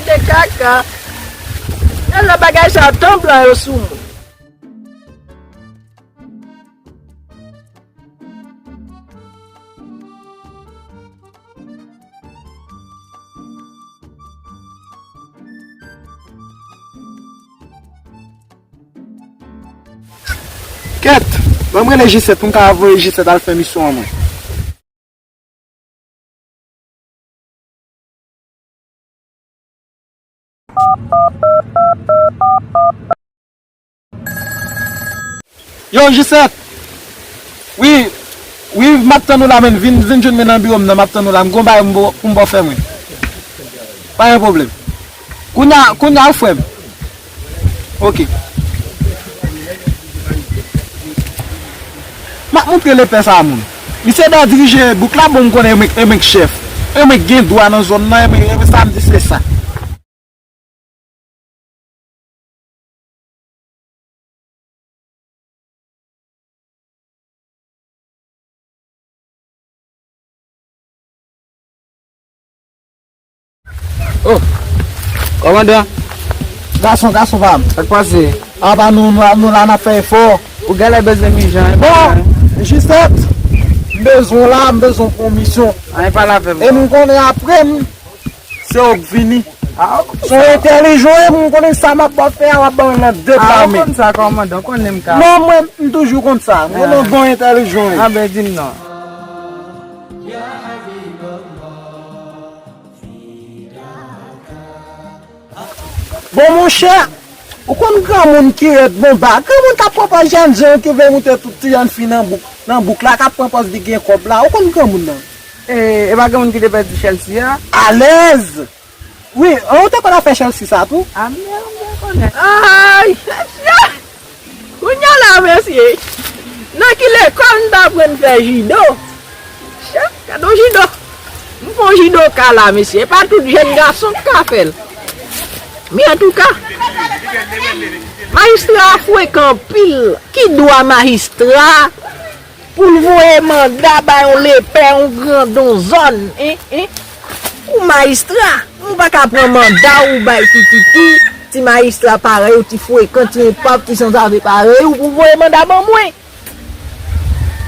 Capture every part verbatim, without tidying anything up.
Se kaka. Nan bagay sa, tan blan yo sou mwen. Kèt, ban m rele Jisèt pou m ka voye Jisèt al fè misyon an mwen. Yo, Jisèt! Wi, wi, m ap tann ou la, men vin, vin jwenn mwen nan biwo m nan, m ap tann ou la, m gon bagay pou m ba w fè mwen. Pa gen pwoblèm. Kounye a, kounye a, frè m. Ok. M ap montre lepè sa a moun. Misye dwe dirije bouk la, bon, m konnen e mwen, e mwen k chèf. E mwen k gen dwa nan zòn nan, e mwen, e mwen sa m di se sa. Oh, kòmandan. Gason, gason pa m. Sa k pase? Apa nou, nou, nou la, n ap fè efò. Ou genlè bezwen mijan, hein? Bon, Jisèt, m bezwen w la, m bezwen w pou yon misyon. Anyen pale avè m. E m konnen apre m, se ou k vini. Ah, ou konn sa. Se yon entèlijan, e m konnen sa m ap ba w fè a, w ap ba m nan de pa men. Ah, ou konn sa, kòmandan, ou konnen m ka. Non, mwen, m toujou konn sa. Mwen, ah, yon bon entèlijan. Ah, ben, di m non. Bon, monchè, ou konn granmoun ki rèd, bon, ba, granmoun k ap pran pòz jènjan ki vle moute tout ti jèn fi nan bouk, nan bouk la, k ap pran pòz li gen kòb la, ou konn granmoun nan? E, e pa granmoun ki te pèdi Chelsea a? Alèz! Wi, an, ou te konn afè Chelsea sa tou? A, m byen, m byen konnen. Ay, mesye! Kounye a la, mesye, nan ki lekòl n t aprann fè jido? Chè, gade yon jido. M fè yon jidoka la, mesye. E pa tout jèn gason k ka fè l. Men antouka, majistra a frekan anpil. Ki dwa majistra a pou l voye manda bay yon lepè, yon grandon zòn, hein, hein? Ou majistra, ou pa ka pran manda ou bay ti titi, ti majistra parèy ou, ti frekan, ti enpòtan, ti sanzave parèy ou pou voye manda ban mwen.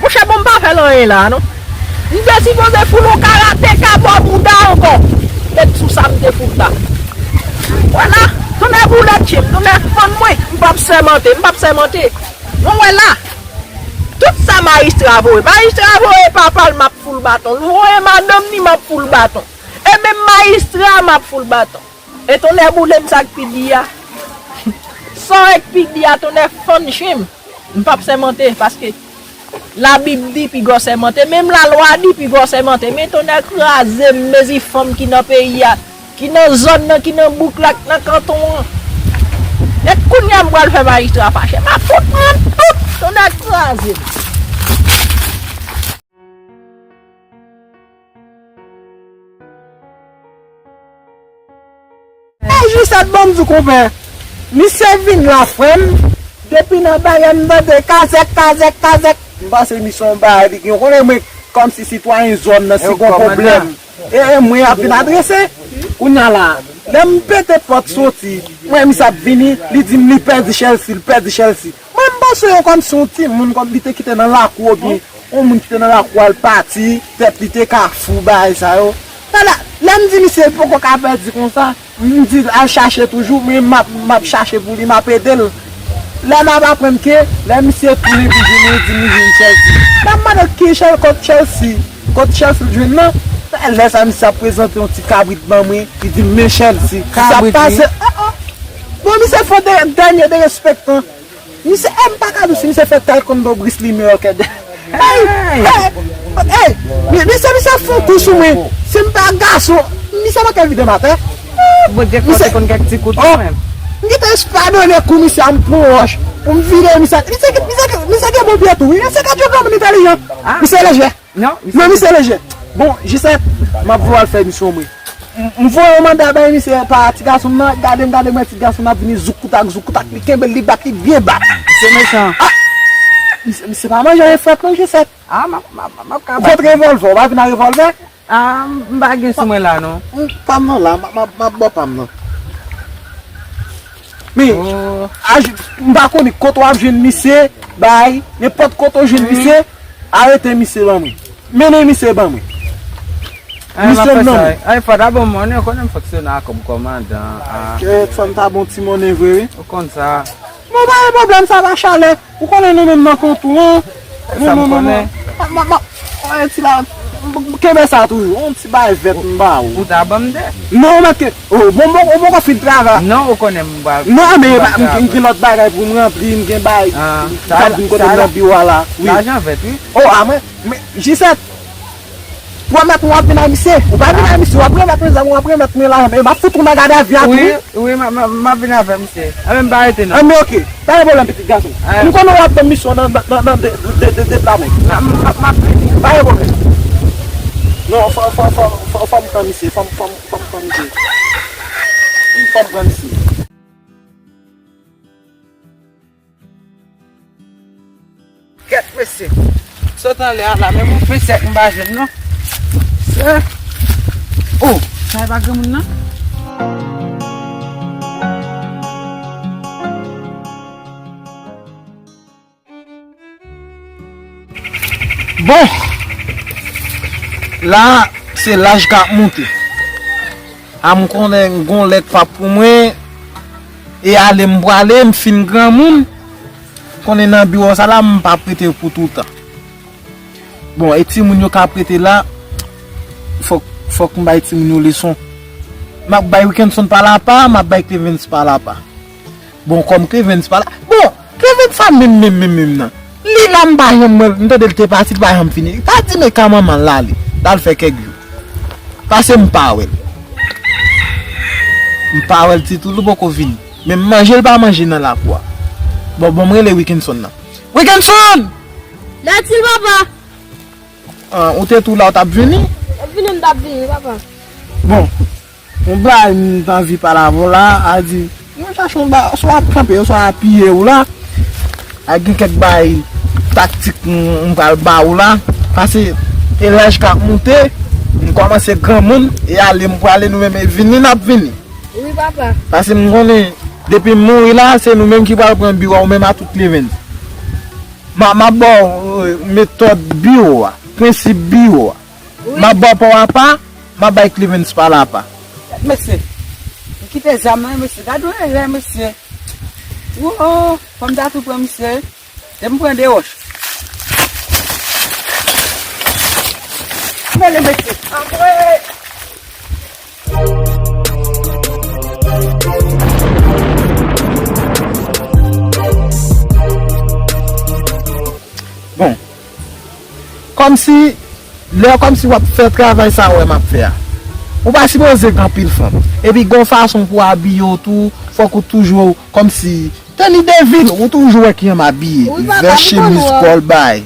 Monchè, bon, m pa fè l anyen la, non. M te sipoze fout yon karateka bò bouda ankò. Met sou sa m te fout la. Wè la, tonnè boulèt je m, tonnè fann mwen, m p ap sèmante, m p ap sèmante. Non, wè la. Tout sa majistra voye. Majistra voye papa l, m ap fout l baton. L voye madanm ni, m ap fout l baton. E menm majistra a, m ap fout l baton. E tonnè boule m, sa k pi di a. Sa w wè k pi di a, tonnè fann je m. M p ap sèmante, paske Labib di piga w sèmante, menm lalwa di piga w sèmante. Men tonnè kraze m, mezi fanm ki nan peyi a, ki nan zòn nan, ki nan bouk la, ki nan kanton an. E kounye a m pral fè majistra fache. M ap fout pran tout, tonnè kraze m. E Jisèt, ban m di w, konpè, misye vin la, frè m, depi nan bagay m tande kazèk, kazèk, kazèk. M panse misye yon bagay li gen. Ou konnen mwen, kòmsi sitwayen zòn nan, si gon pwoblèm, e, e mwen y ap vin adrese. Kounye a la, lè m pete pòt soti, m wè misye ap vini, li di m li pèdi Chelsea, li pèdi Chelsea. Mwen, m panse yo kòmsi yon timoun, kòm li te kite nan lakou, oubyen yon moun ki te nan lakou a, l pati, petèt li te ka fou, bagay sa yo. Talè, lè m di misye, li poko ka pèdi konsa, m di l al chache toujou, men m ap, m ap chache pou li, m ap ede l. Lè n ap aprann ke, lè misye tounen pou jwenn, li di m li jwenn Chelsea. Lè m mande l ki Chel-, kot Chelsea, kot Chelsea l jwenn nan, lè sa misye ap prezante yon ti kabrit ban mwen, li di m men Chelsea. Sa pase, oh, oh. Bon, misye fò dè-, dènye derespektan. Misye, e m pa ka di w si misye fè taekwondo bris li meyè ke de. Hey! Hey! Hey! Mi-, misye, misye fè yon kou sou mwen. Si m pa gason, misye manke vide m atè. Bondye fè w te konn kèk ti kout kanmenm. M gentan espadone kou misye a, m pran wòch pou m vide misye. Misye, misye, misye gen bon pye tou, wi. Misye ka jwe granmoun entèlijan. Misye lejè. Non, misye lejè. Bon, Jisèt, m ap voye w al fè misyon mwen. M, m voye yon manda bay misye pa ti gason m nan, gade m, gade m wè ti gason m nan ap vini zoukoutak, zoukoutak, li kenbe l, li bat li byen ba. Misye mechan. Ah! Misye, misye pa manje anyen frèt non, Jisèt. Ah, m ap, m ap, m ap ka bat. Ou pot revòlvè, ou pa vin a revòlvè? Ah, m pa gen sou mwen la non. M, pa m nan la, m ap, m ap, m ap ba w pa m nan. Men, oh, aj-, m pa konnen kote w ap jwenn misye, bay, nenpòt kote w jwenn misye, arete misye ban mwen. Mennen misye ban mwen. Misye nan mwen. Ay, fò ta ban m monnen, ou konnen m fonksyone a kòm kòmandan. Kèt, fò m ta bon ti monnen vre, wi. Ou konn sa. Bon, pa gen pwoblèm, sa pa chalè. Ou konnen nou menm nan kanton an, sa m konnen. M, m, m, on ti la, m, m, kenbe sa toujou, on ti bay vèt m ba ou. Ou ta ban m de. Non, mèt ke, oh, bon, bon, ou poko fin travay. Non, ou konnen m ba. Non, men m gen lòt bagay pou m ranpli, m gen bay. Ah, m sa, sa, vin kote m nan biwo a la. Wi. Lajan vèt, wi. Oh, a mwen, men, Jisèt, pwomèt mwen w ap vin a misye. Ou pa vin a misye, w ap remèt mwen zam, w ap remèt mwen lajan, men m ap fout ou nan gadavi a tou, wi. Wi, m ap, m ap, m ap vin avè misye. Anben, m pa rete non. Anben, oke. Pa gen pwoblèm, pitit gason. M konnen w ap ban m misyon nan, nan, nan, nan de, de, de, de, de la men. M ap, m ap, m ap vini. Pa gen pwoblèm. Non, fò, fò, fò, fò, fò m pran misye, fò m, fò m, fò m pran misye. Fò m pran misye. Kèt, mesye. Sot anlè a la, men mwen fè sèk m pa jwenn non. Se. Oh, sa e pa granmoun nan? Bon, la, se laj k ap monte. A m konnen m gon lè k p ap pou mwen, e ale m prale, m fin granmoun. Konnen nan biwo sa la, m p ap rete pou toutan. Bon, e timoun yo k ap rete la, fòk, fòk m bay timoun yo leson. M ap bay Wickenson pa l apa, m ap bay Clevens pa l apa. Bon, kòm Clevens pa la. Bon, Clevens sa menm, menm, menm, menm nan. Li la m pa janm wè l, m tande l te pati, li pa janm vini. Li pa di men ka manman l ale. L al fè kèk jou. Pase m pa wè l. M pa wè l ditou, li poko vini. Menm manje l pa manje nan lakou a. Bon, bon, m rele Wickenson nan. Wickenson! Latil, papa! Ah, ou te tou la, ou t ap vini? M ap vini, m t ap vini, papa. Bon, yon bagay m t anvi pale avè w la, a di, mwen chache yon bagay, swa w ap kanpe, swa w ap piye w la. A gen kèk bagay taktik m, m pral ba ou la. Pase, e laj k ap monte, m kòmanse granmoun, e ale m prale, nou menm e vini n ap vini. Wi, papa. Pase m konnen, depi m mouri la, se nou menm ki pral pran biwo a, ou menm a tout Clevens. M a, m ap ba w, euh, metòd biwo a, prensip biwo a. Wi. M ap ba w pa w apa, m ap bay Clevens pa l apa. Mesye, m kite zam nan, mesye. Gade yon erè, mesye. Wo, fò m ta tou pran misye. Depi m pran de wòch. Mele, mesye. Anmwe! Bon. Kòmsi, lè kòmsi w ap fè travay sa w wè m ap fè a. Ou pa sipoze gen anpil fanm. Epi gon fason pou w abiye w tou, fòk ou toujou kòmsi teni de vil, ou toujou wè kijan m abiye. Wi, papa, vès, chemiz, kòl, bay.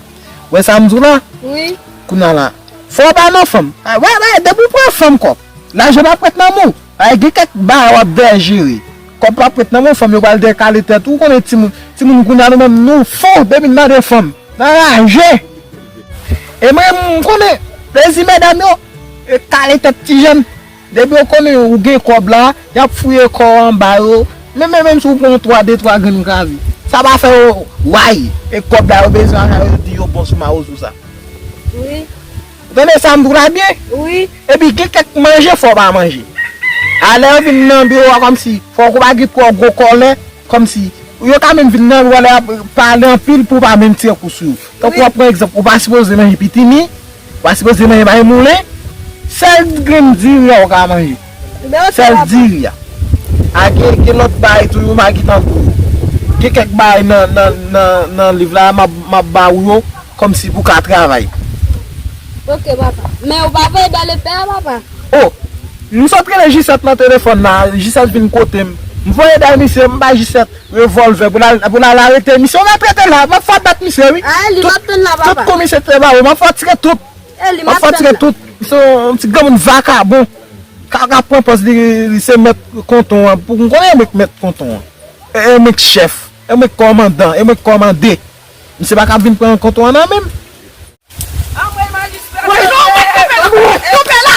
Wè sa m di w la? Wi. Kounye a la. Fò w pa nan fanm. A, wè, wè, depi w pran fanm kòb. Lajan p ap ret nan men w. Ay, gen kèk bagay w ap dèjere. Kòb p ap ret nan men w, fanm yo pral dekale tèt ou. Ou konnen timoun, timoun kounye a nou menm nou fou depi n tande fanm. N anraje. E mwen, m konnen plezi medam yo, e kale tèt ti jèn. Depi yo konnen ou gen kòb la, y ap fouye kò w anba yo. Men, men, menm si w pran twa, de twa grenn kraze. Sa pa fè yo way. E kòb la yo bezwen, a sa yo di yo bon sou mawozo sa. Wi. Ou tande sa m di w la byen? Wi. Epi gen kèk manje fò w pa manje. A lè yo vin nan biwo a kòmsi fòk ou pa gen twò gwo kòlè, kòmsi yo ka menm vin nan biwo a lè y ap pale anpil pou w pa menm tire kou sou yo. Tankou w ap pran egzanp, ou pa sipoze manje pitimi, ou pa sipoze manje bay moulen, sèl grenn diri a ou ka manje. Sèl diri a. A gen, gen lòt bagay tou, yo m a gen tankou. Gen kèk bagay nan, nan, nan, nan liv la, m ap, m ap ba ou yo. Kòmsi pou ka travay. Ok, papa. Men ou pa voye dèyè lepè a, papa? Oh, m sot rele Jisèt nan telefòn la, Jisèt vin kote m. M voye dèyè misye, m bay Jisèt revòlvè pou l al, pou l al arete misye. Ou mèt rete la, m ap fè bat misye, wi. Ah, li m ap tann la, papa. Tout kou misye te ba ou, m ap fè tire tout. M ap fè tire tout. Misye yon ti granmoun vakabon. Ka, ka pran pòz li, li se mèt kanton an. Pou m konnen mwen k mèt kanton an. E, e mwen k chèf. E mwen k kòmandan. E mwen k kòmande. Misye pa ka vin pran kanton an nan men m. Anmwey majistra. Woy, non, mwen kenbe l. Kenbe l.